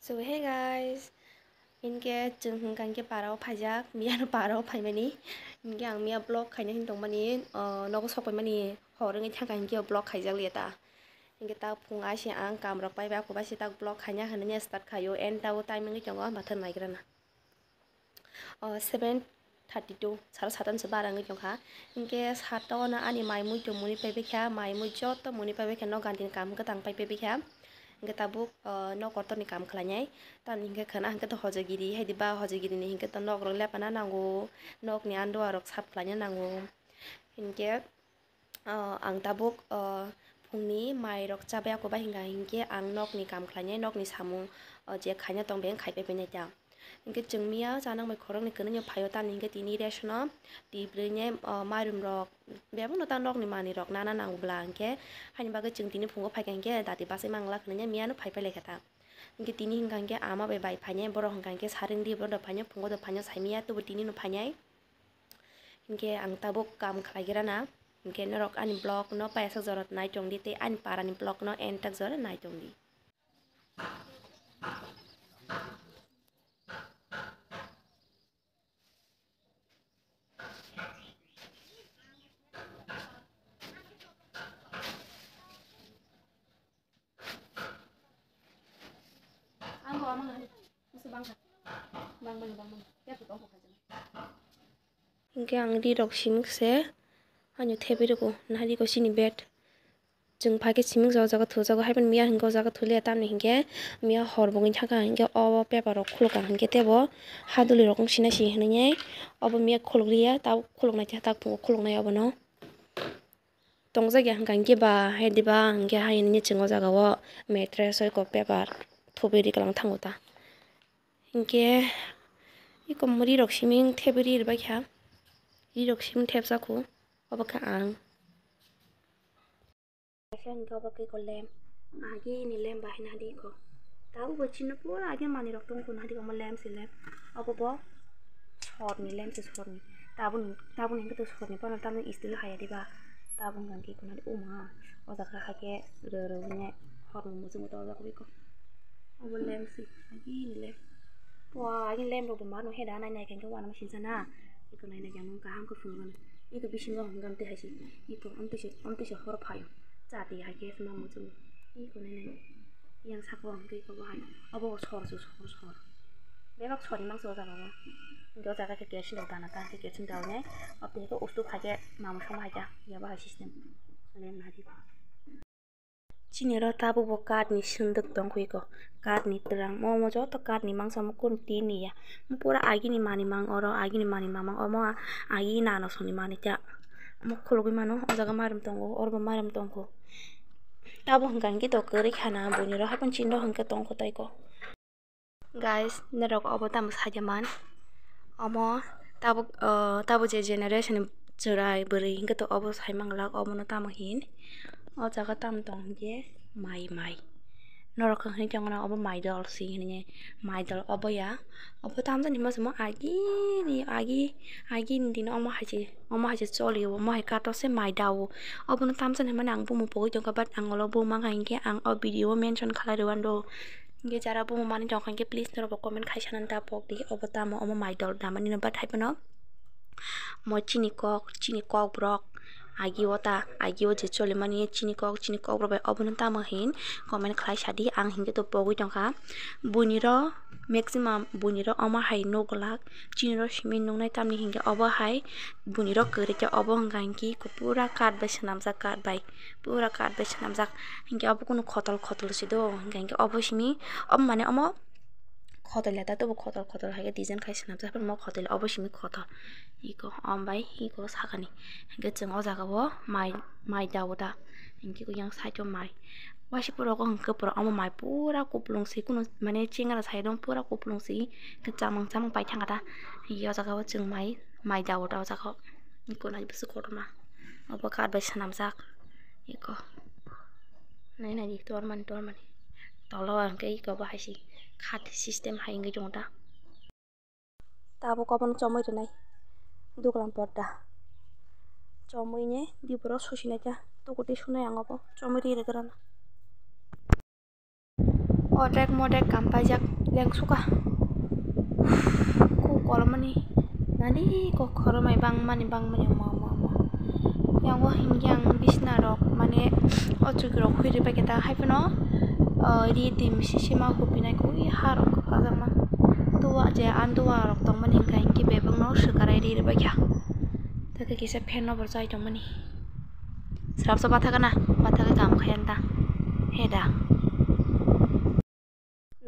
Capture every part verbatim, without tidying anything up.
So hey guys, hinkhe chwng hwnkha hinkhe parao phaijak, miyano parao phaimani. Hinkhe ang miya vlog khaina hin tongmani, o, nogo sokpaimani hor wngwi thangkha hinkhe o vlog khaijak liya ta. Hinkhe ta phung aise ang kamrok paibai, ako baise ta vlog khaina hinwi start khaio, and ta o time wngwi tongo, mathar naigrana. O, seven thirty two, saro sata ni se bara wngwi tongkha. Hinkhe sata o no ani mai mui tong muni paibai kha, mai mui joto muni paibai kha, nok gandini kam hwnkhe tang pai paibai kha. Hinkhe tabuk, o, nok kotor ni kam khlainai. Tamni hinkhe khwna hinkhe to hojagiri, haidi ba hojagiri ni hinkhe to nok rok lepana nango, nok ni andua rok sap khlaina nango. Hinkhe, o, ang tabuk, o, phungni mai rok chabai ako bai hwnkha hinkhe ang nok ni kam khlainai, nok ni samung, o, je khaina tong beng khai pai pai nai ta. Hinkhe chwng miya chanang bai khoroknwi kwnwi no phaio, tamni hinkhe tini ration o twi bwrwi ni, o, mairum rok bebak no ta nok ni manwi rok nana nango bwla hinkhe, haini bagwi chwng tini phungo phaikha hinkhe dati bachai mangla hinwi miya no phai pai laikha ta. Hinkhe tini hwnkha hinkhe ama bai bai phainai, borok hwnkha hinkhe saring di, borok do phainai, phungo do phainai, sai miya tobo tini no phainai. Hinkhe ang tabuk kam khlai gra na, hinkhe norok ani vlog no paisa jora nai tong di tei ani para ni vlog no end tak jora nai tong di. Hinkhe ang ri rok siming se, ano thebi rwgo, nahari ko chini bed. Chwng phaikhe siming o jaga thujago, haiphano miya hinkhe o jaga thuliya, tamni hinkhe miya hor bo wngwi thangkha, hinkhe o paper rok khulukha, hinkhe teibo haduli rok wng sinai si hinwi, obo miya khulukliya, tabuk khuluknai khe, tak phungo khuluknai obono. Tongjak ya hwnkha hinkhe ba, hai diba hinkhe hai hinwi chwng o jaga o mattress oi kok paper thubui ri kwlang thango ta. Hinkhe eko ri rok siming thebwi ri rwbaikha, ri rok siming thepjakhu, obo khe ang. Kaisa hinkhe obo khe eko lamp, agini lamp bahai nahadi eko. Tabukbo chini pura age manwi rok tongkhu nahadi omo lamp se lamp. Obo bo sorni lamp se sorni. Tabukni, tabukni hinkhe to sorni phano tamni steel haya diba. Tabuk hinkhe eko nahadi oma o jaga haikhe rw rw hwnwi horni muchungo torjak eko. Obo lamp se, agini lamp. Pua, agini lamp rok bo mano heda nai nai khe uanama sinsa na. Eko nai nai yang kaham khe phunukgano. Eko bisingo hwnkham tei hai se. Eko amtwi se, amtwi se hor phaio. Chati hai khe ma muchungo. Eko nai nai. Yang saka o hwnkhe eko bo hai. Obo sor se sor sor. Bebak sorni mangsa o jaga o. Hinkhe o jaga khe kerosene rok dana ta hinkhe kerosene rok nai. Aboni khe ustu hai khe mamo songma hai khe. Yabo hai system. Lamp nahadi. Chini oro tabuk bo kath ni sunduk tong kho eko, kath ni twrang, omo joto kath ni mangsa, omo kunu tin ni ya, omo pura agini manwi mang, oro agini manwi mamang, omo agi nano songni manwi ta, omo khulugwi mano, o jaga marum tongo, oro bo marum tong kho. Tabuk hwnkha hinkhe to kwrwi khana, buini oro haikhe chini oro hinkhe tong kho tai kho. Guys, norok obo tamo saida man? Omo tabuk, ah, tabuk je generation ni chwrai bwrwi hinkhe to obo sai manglak, obono tamo hin? O jaga tamo tong hinkhe mai, mai. Norok hinwi tongmano obo mai dol si hinwi, mai dol obo ya. Obo tamo jani hima samo agini, agi, agini dino omo hai se, omo hai se choli o, omo hai kato se mai da o. Obono tamo jani himani ang bumo pogwi tongkha, but ang olo bumo mankha hinkhe ang o video o mention khlai rwando. Hinkhe jara bumo manwi tongkha hinkhe please norokbo comment khai sanani ta pokdi, obo tamo omo mai dol damani no, but haiphano mo chini kok, chini kokborok agi o ta, agi o je cholimani chini kok, chini kokborok bai obono tamo hin comment khlai sadi, ang hinkhe to pogwi tongkha. Buini ro maximum buini ro omo hai nuglak, chini ro simi nuknai, tamni hinkhe obo hai buini ro kwrwi khe, obo hwnkha hinkhe pura kath bai swnamjak, kath bai, pura kath bai swnamjak. Hinkhe obo kunu khotol khotol se do, hinkhe, hinkhe obo simi, obo mane omo khotol ya ta, tobo khotol khotol hai khe design khai swnamjak, haphano omo khotol, obo simi khotol. Eko, omo bai eko sakani. Hinkhe chwng o jaga o mai, mai da o ta. Hinkhe yang side o mai. Waisa pura o hwnkhe pura omo mai pura kupulung se, kunu mane chengara side o pura kupulung se. Hinkhe chamung chamung pai thangkha ta. Hinkhe o jaga o chwng mai, mai da o ta o jaga o. Eko nai bwswk kotorma. Obo kath bai swnamjak. Eko. Nai nai di tormani tormani. Tolo o hwnkhe eko bo hai se khat system hai wngwi tongo ta. Tabuk obono chomwi rwnai duglam porda. Chomwi ni diboro susinai ta. Tukuti sunai ang obo chomwi ri rwgwrana. Odrek modrek kam paijak, Lengsuka. Kok kolomani. Nani kok khoromai bangmani bangmani ma ma ma. Yango hinkhe ang bisna rok mane o chukirok hui ribai khe ta hai phano, o, ri twi misi sima hupinai khe ui ha rok kwphajakma. Duwa je an duwa rok tongmani hinkha hinkhe bebakno swkarai ri ribai kha. Tei kisa fan no bo chai tongmani. Swrapsa bathakana, bathakhe kam khayan ta. He da.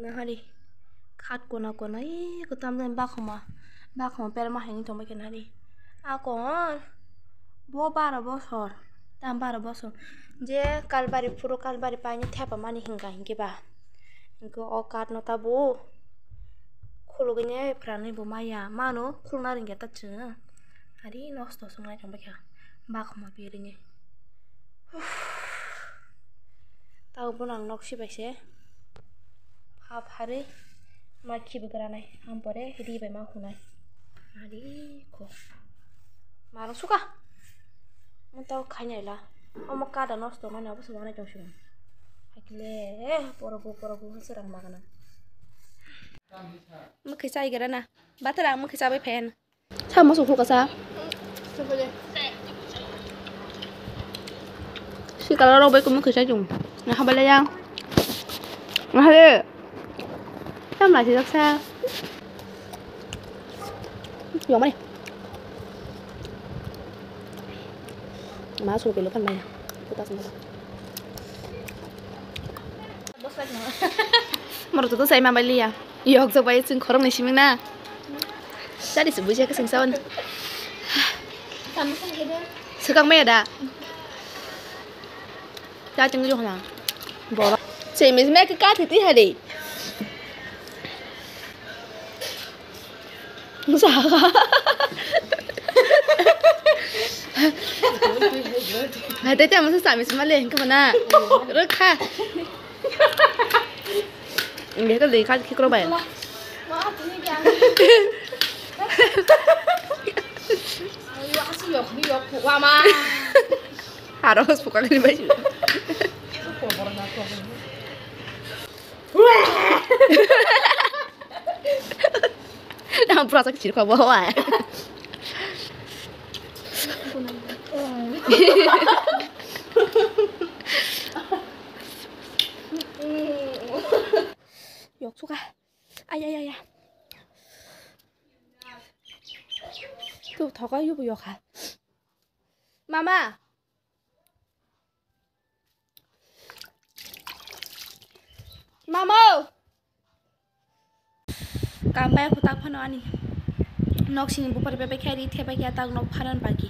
Nahari khat kona kona, ee, kwtam jani bakhoma, bakhoma perma haini tongbai khe nahari. Akon bo baro bosor, tam baro bosor. Je kalbari phuru kalbari paini thepamani hinka hinke ba. Hinke o card no tabo khulugwi ne phrani bo maya, mano khulna ringya ta chwng. Ari nosto songnai tongbai kha bakhoma pirini. Tao bono ang nok sibai se pha pharwi ma khibi granai, ang pore ri bai ma hunai. Ari ko maro suka. Mo tao khainai la. Omo kada nosto mani obo se wanai tong sio. Hakile porogo porogo se rang magana. Mukhe chai gara na. Bathara mukhe chabai phen. Sa masuk khuka sa. Si kala rok bai kumui kisa chung. Nga habala yang. Nga hale. Tam lai si sa. Yang mana? Masuk pelu kan mana? Kita semua. Moro to sai ma baliya. Yok jok bai chwng khoroknwi siming na. Sari se bujiya kwswng sawan. Swkang maya da. Ta chwng jok na. Boro. Chwng mi me ka thiti hari. Hai tei tei masa sami sima le hingke mana. Rwkha. Ini kan dei kan kikro bai. Aro suka ni bai. Ang pura sak chirkha bo wa. Yok suka. Ay ay ay ay. Tu thoka yubu yok ha. Mama. Mama. Kam bai kho tak phano ani nok sini bupar bebek khe ri thebai khe tak nok phanan bagi.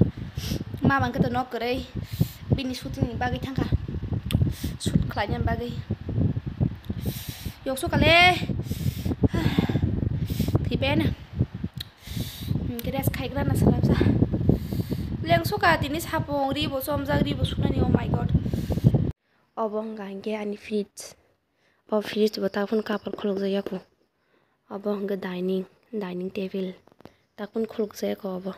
Ma bang khe to nok kwrwi bini shooting ni bagwi thangkha. Shoot khlaina bagwi. Yok sokale. Thwi pen. Rest khaigra na salabsa. Leng soka tini sapung ri bo chomjak ri bo sunani, oh my god. Obo wngkha hinkhe ani fridge. O fridge bo takhun cover khulukjak yako. Obo hwnkhe dining, dining table. Takhun khulukjak yako obo.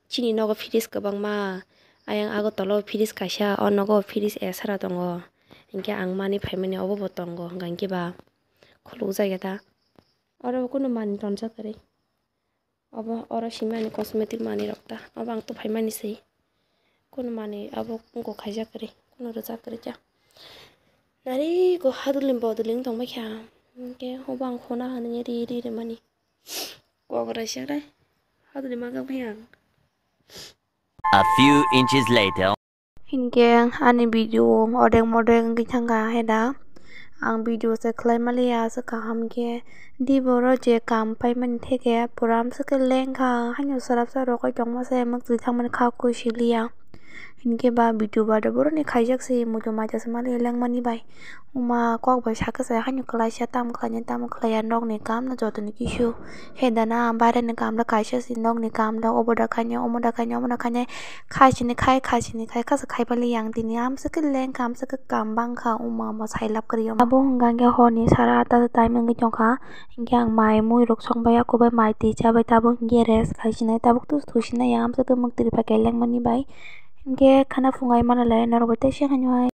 Chini nogo fridge kwbangma. Ayang Agartala o fridge kaisa, o nogo fridge esara tongo. Hinkhe ang mani phaimani obo bo tongo, hwnkha hinkhe ba khulukjak ya ta. Oro bo kunu manwi tonjak kwrwi. Obo oro simi ani cosmetic manwi rok ta. Obo ang tubuphaimani se. Kunu manwi abo wngkha khaijak kwrwi, kunu rwjak kwrwi ta. Nari go hadulni bodol wng tongbaikha. Hinkhe obo ang khuna hinwi ri ri rwmani. Kok raisa rai. Hadulni mankha phai ang. A few inches later. Hinkhe ani video odek modek wngwi thangkha, heda ang video se khlai maliya, aswk kaham khe di borok je kam paimani theke pura amswk khe lengkha, haino swrapsa rwgwi tongma se mwktwi thangmani kha kwi siliya. Hinkhe ba video bade borokni khaijak se muitu maitasa maliya lengmani bai. Wngma kok bai sakhe se haino klaisa tamo khlainai tamo khlaiya nokni kam no jotoni kisu. He dana baireni kam rok kaisa se nokni kam rok obo da khainai omo da khainai omo da khainai khai sini khai khai sini khai kha se khai pali yang tini amswk khe leng kha amswk khe kam bang kha wngma wngma sai lab kwrwi. Abo hwnka hwnkhe horni sara ata time wngwi tongkha hinkhe ang mai mui rok song bai yakubai mai twi chabai tabuk hinkhe rest khai sinai tabuk twi sinai amswk khe mwktwi ri pai khe lengmani bai hinkhe khana phungai manalai norok bai tei se haino hai.